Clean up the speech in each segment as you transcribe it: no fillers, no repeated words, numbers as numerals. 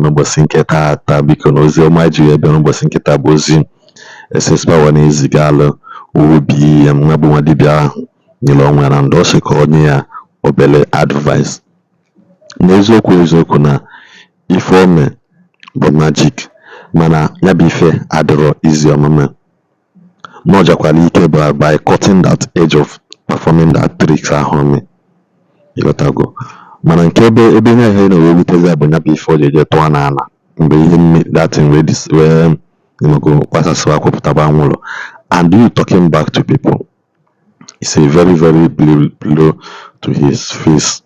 N'ụbọchị nke taata, biko, na ozi ọma ji wee bịa n'ụbọchị nke taa bụ ozi SS Power na-ezigalụ obi ya nwa bụ nwa dibịa ahụ nyere onwe ya na ndụ. Ọ sị ka o nye ya obere advice. N'eziokwu eziokwu, na ife o mee bụ magic, mana ya bụ ife adịrọ izi omume, na ọ jakwara ike by cutting that edge of performing that tricks ahụ o mee, ịghọtago? Mana nke ebe ebe ihe ahụ na-wee wutezi ya bụ ya bụ ife o ji eje tụọ n'ala mgbe ihe that thing wee wee ịmago gbasasịwa kwupụtaba anwụrụ. And you talking back to people, it's a very very blow to his face,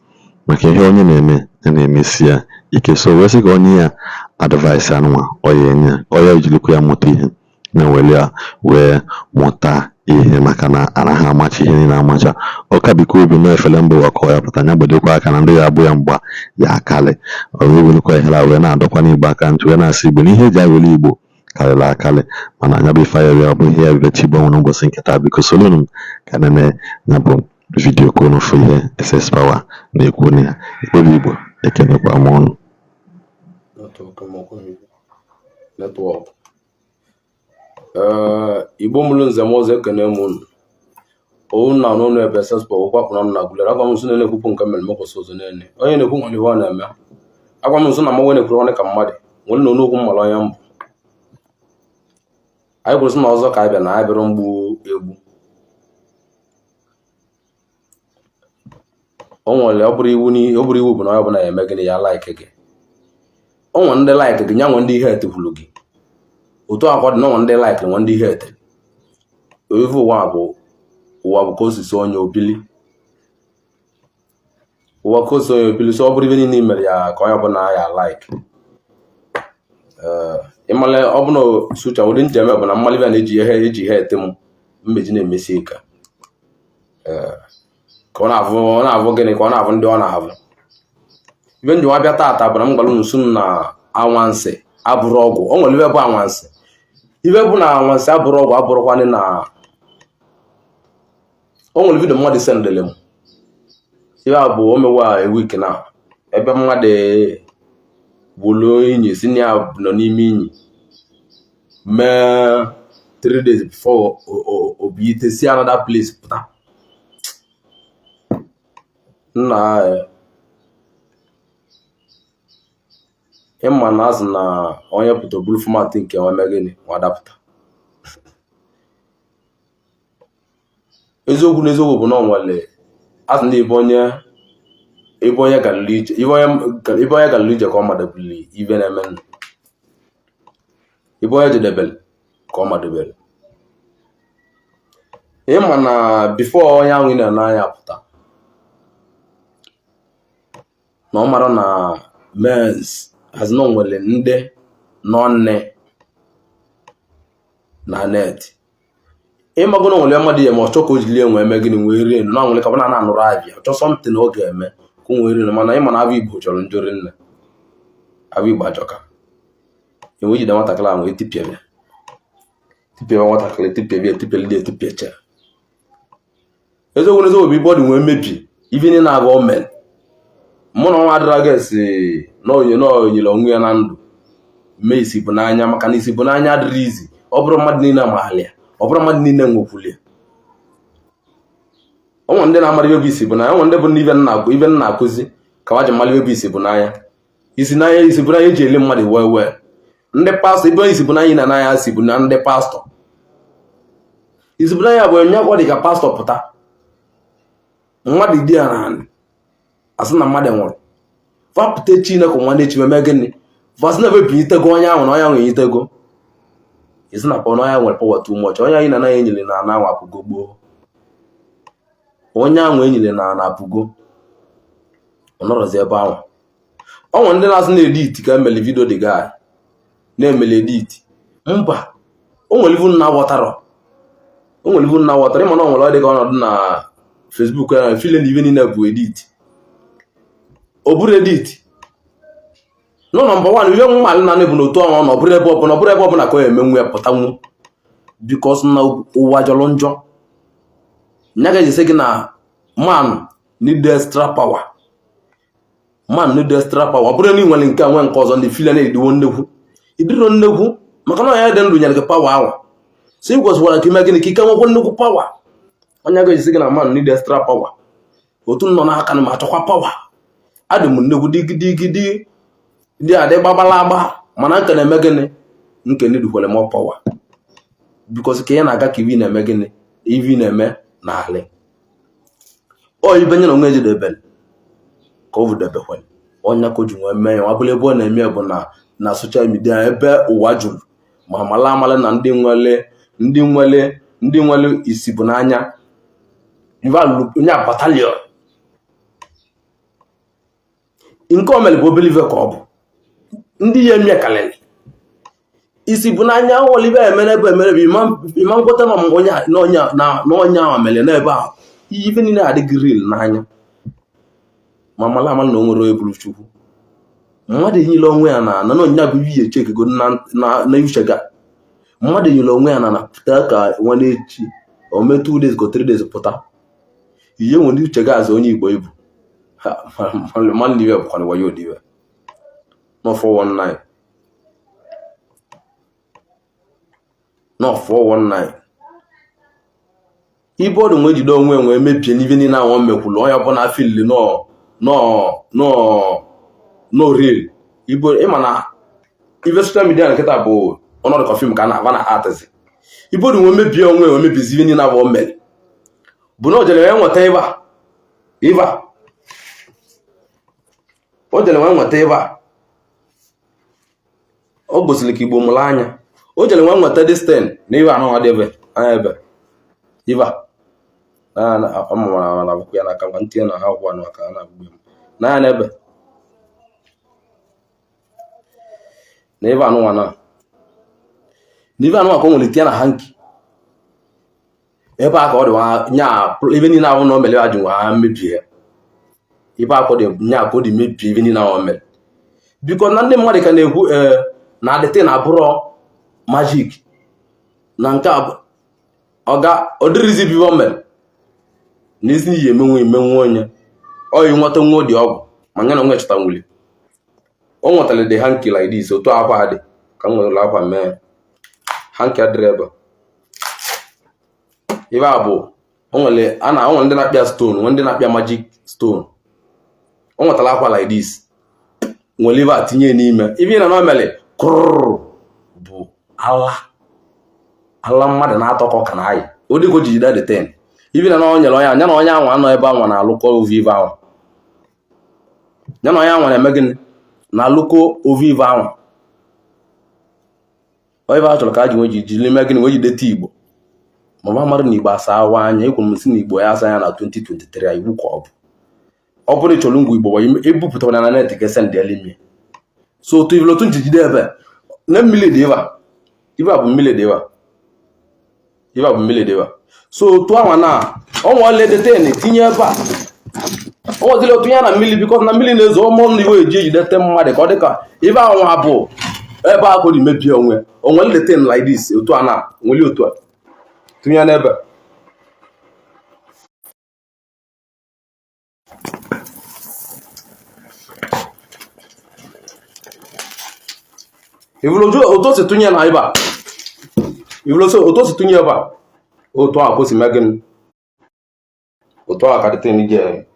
maka ihe onye na-eme ya na-emesi ya ike. So wee sị ka onye ya advice anụnwa ọ ya enye ya, ọ ya ejirikwa ya mụta ihe, na were ya wee mụta ihe, maka na anaghị amacha ihe niile amacha. Ọ ka biko obi na efere mba ụwa ka ọ ya pụta ya gbadokwa aka na ndị ya abụ ya mgba ya akalị. Ọ wee werekwa ihe a wee na-adọkwa n'Igbo aka ntị, wee na-asị Igbo na ihe eji awere Igbo karịrị akarị, mana anya bụ ife ya bụ ihe ya bechi Igbo nwere ụbọchị nke taa. Biko solonu m ka nene ya bụ video ka unu fụ ihe SS Power na-ekwu na ya. Igbo bụ Igbo, ekenekwa m ọnụ. Network. Ee, Igbo mụrụ nze m ọzọ, ekene m unu. Owu na n'ụlọ ebe SS Power okwu akpụna m na gụlere agwa m nso na-ekwupụ nke mere mekwụsị ụzọ niile. Onye na-ekwu nwere ihe ọ na-eme. Agwa m nso na mmanwụ na-ekwuru nwanne ka mmadụ nwere na onokwu mmara onye mbụ. Anyị kwuru sị na ọzọ ka anyị bịa na anyị bịara mgbu egbu. O nwere ọ bụrụ iwu n'ihe ọ bụrụ iwu bụ na onye ọbụla ya eme gịnị ya like gị. O nwere ndị like gị, nya nwe ndị hate kwuru gị. Otu akwa dị na onwe ndị like nwe ndị hate. Ife ụwa bụ ụwa bụ ka o si so onye obili. Ụwa ka o si onye obili, so ọ bụrụ ife niile i mere ya ka onye ọbụla ya like. Ee, ịmale ọ bụ na sucha ụdị njem bụ na mmalị na-eji ihe eji hate m mmeji na-emesi ike. Ee, ka ọ na-avụ gịnị ka ọ na-avụ ndị ọ na-avụ. Ife nji nwa bịa taata bụ na m gwara unu sị na anwansị abụrụ ọgwụ. O nwere ife bụ anwansị. Ife bụ na anwansị abụrụ ọgwụ abụrụkwanị na o nwere video mmadụ sendịrị m. Ife a bụ o mewa a week na ebe mmadụ gburu inyi si na ya nọ n'ime inyi mee 3 days before obilite si another place pụta. Nna, ịma na azụ na onye pụta buru format nke nwa mee gịnị nwa dapụta. Eziokwu na eziokwu bụ na ọ nwere azụ na ebe onye ebe onye galili ije ebe onye galili ije ka ọ madebili ive na-eme, ebe onye jedebere ka ọ madebere. Ịma na before onye ahụ ị na-ene anya pụta na ọ mara na mens as na nwere ndị nọ nne na net. Ịmago na nwere mmadụ ya ma ọ chọọ ka o jiri enwe eme gịnị wee rie na nwere ka ọ na anụrụ abịa ọ chọọ something ọ ga-eme ka o nwee rie, mana ịma na avụ Igbo chọrọ njọ rinne, avụ Igbo ajọka. Enwe jide nwatakịrị ahụ etipịa tipịa nwatakịrị tipịa etipịa etipịacha. Eziokwu n'eziokwu bụ ibe ọ dị nwee mmebi ife niile na-aga o mere mụ na ọnwa adịra gesi na onye na onyere onwe ya na ndụ mee isi bụ n'anya, maka na isi bụ n'anya adịrị izi. Ọ bụrụ mmadụ niile maara ya, ọ bụrụ mmadụ niile nwekwuli ya. O nwere ndị na-amara ibe bụ isi bụ n'anya, o nwere ndị bụ na ibe nna akụzi ka ha ji mara ibe bụ isi bụ n'anya. Isi n'anya isi bụ n'anya eji ele mmadụ wee wee ndị pastọ ibe isi bụ n'anya na n'anya si bụ na ndị pastọ isi bụ n'anya bụ onye ọ dị ka pastọ pụta mmadụ di ya na asị na mmadụ nwụrụ fapụta Chineke nwanne echi meme gịnị fasị na ebe binyitego onye ahụ na onye ahụ enyitego isi na pọ na onye nwere power too much. Onye anyị na anaghị enyere na ana ahụ apụgo gboo, onye ahụ enyere na ana apụgo, ọ nọrọzi ebe ahụ. Ọ nwere ndị na-asị na edit ka emele video the guy na-emele edit. Mba, o nwere ivu nna ghọtara, o nwere ivu nna ghọtara. Ịma na ọ nwere ọ dị ka ọnọdụ na Facebook ya file na ive niile bụ edit. Ọ bụrụ edit nọ number one ive mmalị na bụ n'otu ọnwa na ọ bụrụ ebe ọbụla ọ bụrụ ebe ọbụla ka ọ emenwu ya pụtanwu, because na ụwa jọrọ njọ. Nya ga-eji sị gị na man need extra power. Man need extra power. Ọ bụrụ na ị nwere nke a nwee nke ọzọ, ndị feel na ịdịwo nnekwu, ịdịrọ nnekwu, maka na onye dị ndụ nyere gị power ahụ. So ị kwesịkwara ka ime gịnị ka ike nwekwa nnukwu power. Onye ga-ejisi gị na man need extra power. Otu nọ n'aka na m achọkwa power. Adị m nnekwu digidigi dị adị gbagbala agba, mana nke na-eme gịnị nke needkwere more power, because ka ya na-aga ka ivi na-eme gịnị, ivi na-eme n'alị ọ ibe nye na onwe ejedebere ka ọ vụdebekwere onye ka o ji nwee mee ya. Ọ bụla ebe ọ na-eme bụ na social media, ebe ụwa juru ma mala amala na ndị nwere ndị nwere ndị nwere isi bụ n'anya onye battalion nke o mere bụ obele ife ka ọ bụ ndị ya eme kalịrị isi bụ n'anya nwere ibe emere ebe emere bụ ịma nkweta na onye ahụ mere n'ebe ahụ. Ihe ife niile adịghị real n'anya, ma mala amala na o nwere onye bụrụ Chukwu. Mmadụ enyela onwe ya na na onye bụ ihe echekego na uche ga mmadụ enyela onwe ya na na pụta ka nwanne echi o mee 2 days go 3 days pụta ihe nwere uche ga azụ onye Igbo ibu manlive bụkwana wayo odiwe no 419, no 419. Ibe ọdụ nwee jide onwe nwee mebie n'ibe niile ahụ o mekwulu onye ọbụla feel no no no no real. Ibo ịma na ibe social media na nkịta bụ ọnọdụ ka film ka a na-aba na atịzi. Ibe ọdụ nwee mebie onwe nwee mebizi ibe niile ahụ o mere bụ na o jere wee nweta ebe a ebe a o jere wee nweta ebe a o gosiri ka Igbo mụrụ anya. O jere wee nweta this thing na ibe anụ dị ebe anya ebe ibe a na amụmara na akwụkwọ ya n'aka ngwa ntinye na ha akwụkwọ anụ aka na agbụgbọ m n'anya n'ebe na ibe anụnwa na ibe anụnwa ka o nwere tinye na hanky ebe a ka ọ dị nya ibe niile ahụ na o mere ajụ nwa ha mebie ibe akọ dị nya ka ọ dị mebie ibe niile ahụ o mere, biko na ndị mmadụ ka na-ekwu ee na adịte na abụrọ magic na nke a ọga ọ dịrịzi bibe o mere na isi iyi emenwe emenwe onye oyi nweta nwa dị ọgwụ ma ya na onwe chọta nwuli o nwetara dị hanky like this otu akwa dị ka m nwere akwa mee hanky adịrị ebe ibe a bụ o nwere a na o nwere ndị na-akpịa stone, nwere ndị na-akpịa magic stone. O nwetara akwa like this nwere ibe a tinye n'ime ibe na nomele kụrụ bụ ala ala mmadụ na-atọ ka ọka na ayị odịgo ji jide the ten ibe na o nyere onye anya na onye anwa anọ ebe anwa na-alụkọ ovu ive anwa ya na onye anwa na-eme gịnị na-alụkọ ovu ive anwa onye a chọrọ ka a ji nwee ji jiri mee gịnị wee jideta Igbo ma ọ mara na Igbo asa awa anya. Ekwuru m sị na Igbo ya asa anya na 2023 a iwu ka ọ bụ ọ bụrụ ịchọrọ ngwa Igbo ebupụtara na net ka send elimie so otu ibulu otu njigide ebe na mmiri dị ebe a ibe a bụ mmiri dị ebe a ibe a bụ mmiri dị ebe a so otu anwa na ọnwa ledeten tinye ebe a ọ nweziri otu ya na mmiri because na mmiri na-ezo ọmụ na iwe eji ejidete mmadụ ka ọ dị ka ibe anwa bụ ebe a kụrụ mebie onwe onwe leten like this otu a na nwere otu a tinye n'ebe ivulu otu o si tụnye na ebe a ivulu otu o si tụnye ebe a otu a ka o si mee gịnị otu a ka dịte n'ije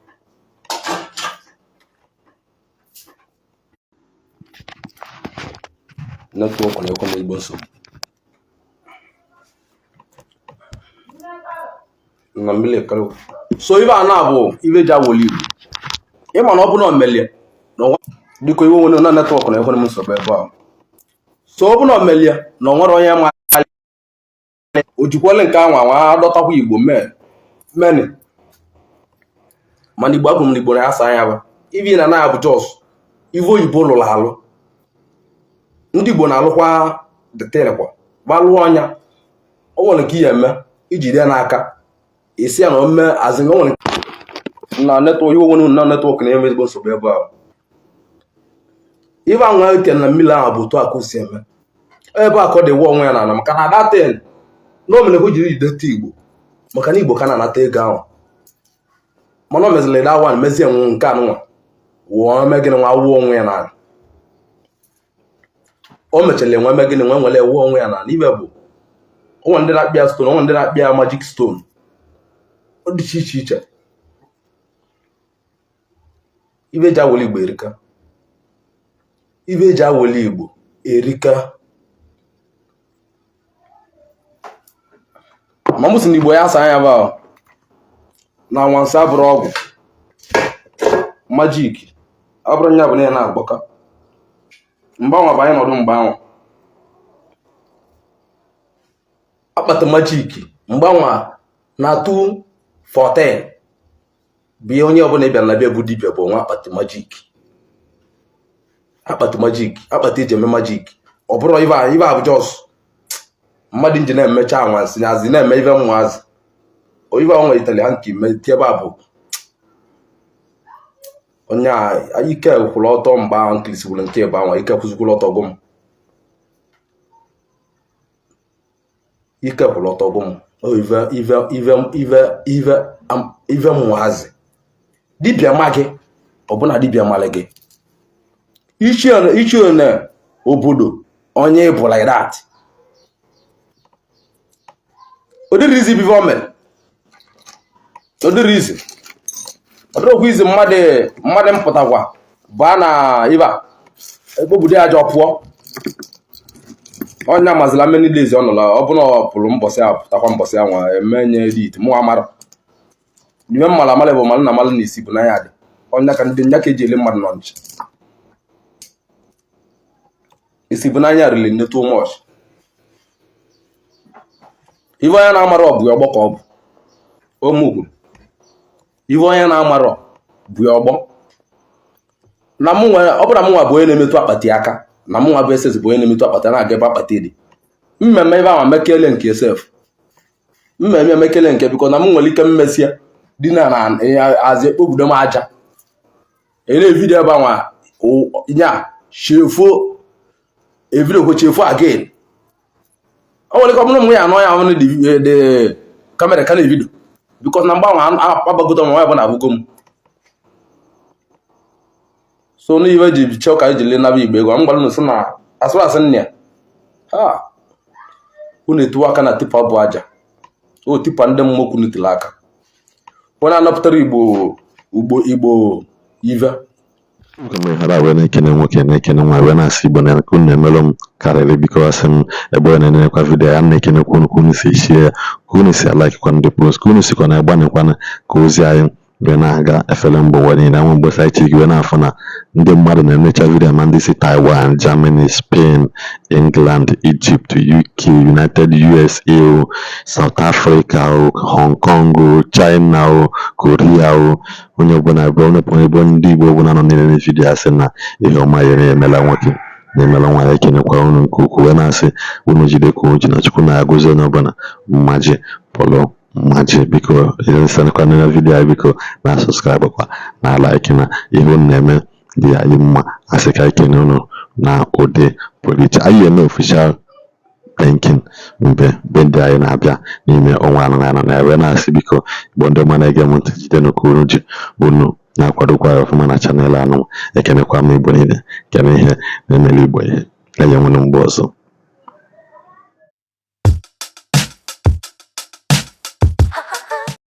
network na-ekwe m ezigbo nsogbu na mmiri karịa so ibe a na-abụ ibe ji awoli Igbo ịma na ọ bụ na omelie dịka iwe nwere na network na ekwere m nsogbu ebe ahụ so ọ bụ na omelie na ọ nwere onye ma o jikwale nke anwa nwa adọtakwa Igbo mee meni mana Igbo abụ m na Igbo na-asa anya bụ ibi na na-abụ just ive oyibo lụrụ alụ ndị Igbo na-alụkwa detenekwa gbalụọ ọnya o nwere nke ihe eme iji dị n'aka esi ya na ome azị o nwere na network iwe nwere na network na-enwe ezigbo nsogbu ebe ahụ ibe anwa eke na mmiri ahụ bụ otu akụ si eme ebe a ka ọ dị onwe ya n'ala maka na datin na o mere ka o jiri jidete Igbo maka na Igbo ka na-anata ego ahụ mana o meziri that one mezie nwe nke anụnwa. Wụọ eme gịnị, nwa wụọ onwe ya n'ala. O mechara enwe eme gịnị, nwe nwere wụọ onwe ya n'ala. Ibe bụ onwe ndị na-akpịa stone, onwe ndị na-akpịa magic stone, ọ dị iche iche iche. Ibe eji awele Igbo erika, ibe eji awele Igbo erika. Ma mụ si na Igbo ya asa anya ba na anwansi abụrụ ọgwụ magic, abụrụ nya bụ na ya na-agbaka mgbanwe bụ anyị nọdụ mgbanwe akpata magic mgbanwe na 214 bụ ihe onye ọbụla ịbịara na bịa bụ dibịa bụ nwa akpati magic, akpati magic, akpati eji eme magic. Ọ bụrụ ibe a, ibe a bụ just mmadụ nji na-emecha anwansi na azị na-eme ibe mmụazị ibe a nwetara ha nke ime ebe a bụ onye a ike kwụrụ ọtọ mgbe ahụ nkirisi gwụrụ nke ebe ahụ ike kwụzikwụrụ ọtọ gwụ m, ike kwụrụ ọtọ gwụ m. Ive ive ive ive ive ive mmụazị dibịa ma gị, ọbụna dibịa mara gị ichie na obodo onye bụ like that. Ọ dịrị easy before mere, ọ dịrị easy, ọ dịrọkwa easy. Mmadụ mmadụ mpụtakwa baa na ibe a ekpobudo ya ajọ pụọ ọnya mazila many days ọ nọla. Ọ bụrụ na ọ pụrụ mbọsị a pụtakwa mbọsị anwa eme nye edit mụ amara n'ime mmala amala bụ malụ na amalụ na isi bụ na ya dị ọnya ka ndị nya ka eji ele mmadụ nọ nche isi bụ n'anya riri nne too much. Ife onye na-amarọ bụ ọgbọ ka ọ bụ omugwu. Ife onye na-amarọ bụ ọgbọ na mụ nwe. Ọ bụrụ na mụnwa bụ onye na-emetụ akpati aka, na mụnwa bụ SS bụ onye na-emetụ akpati na-aga ebe akpati dị mmemme ebe ahụ mekele nke sef mmemme emekele nke biko na m nwere ike mmesie dị na azi ekpobudo m aja ere video ebe ahụ nya chefuo evidio kwo chefuo again. O nwere ike ọ bụrụ m ya anọ ya ahụ dị camera ka na-evidio because na mgbanwe agbagote m nwa bụ na abụgo m so n'ihe ji chọọ ka eji naba Igbo ego m gwara unu sị na asụrụ asị nna ya ha unu etuwa aka na tipper bụ aja o tipper ndị mmụọ kwunu tiri aka onye anapụtara Igbo ugbo Igbo ive. Aga m ehara wee na-ekene nwoke, na-ekene nwa, wee na-asị Igbo na nke unu na-emelụ m karịrị. Biko, asị m ebe onye na-enekwa video ya na-ekenekwa unu ka unu si share ya, ka unu si alikekwa ndị post, ka unu sikwa na-agbanịkwana ka ozi anyị wee na-aga efere mba ụwa niile. Anwe mgbasa anyị chigi wee na-afụ na ndị mmadụ na-enecha video ma ndị si Taiwan, Germany, Spain, England, Egypt, UK, United USA o, South Africa o, Hong Kong o, China o, Korea o, onye ọbụla ebe onye ebe ndị Igbo ọbụla nọ na-enene video asị na ihe ọma ya emela nwoke na-emela nwaanyị. Ekenekwa unu nke ukwuu wee na-asị unu jide ka unu ji na Chukwu na-agọzi onye ọbụla mmaji pụrụ mmaji. Biko, esonekwana na video anyị, biko na subscribe kwa na like na ihe unu na-eme dị anyị mma. Asị ka anyị kene unu na ụdị pụrụ iche. Anyị eme official thanking mgbe birthday anyị na-abịa n'ime ọnwa anọ na anọ na wee na-asị biko, Igbo ndị ọma na-ege m ntị, jidenụ ka unu ji, unu na-akwadokwa ya ọfụma na channel anụ. Ekenekwa m Igbo niile, kene ihe na-emere Igbo ihe enye nwere mgbe ọzọ.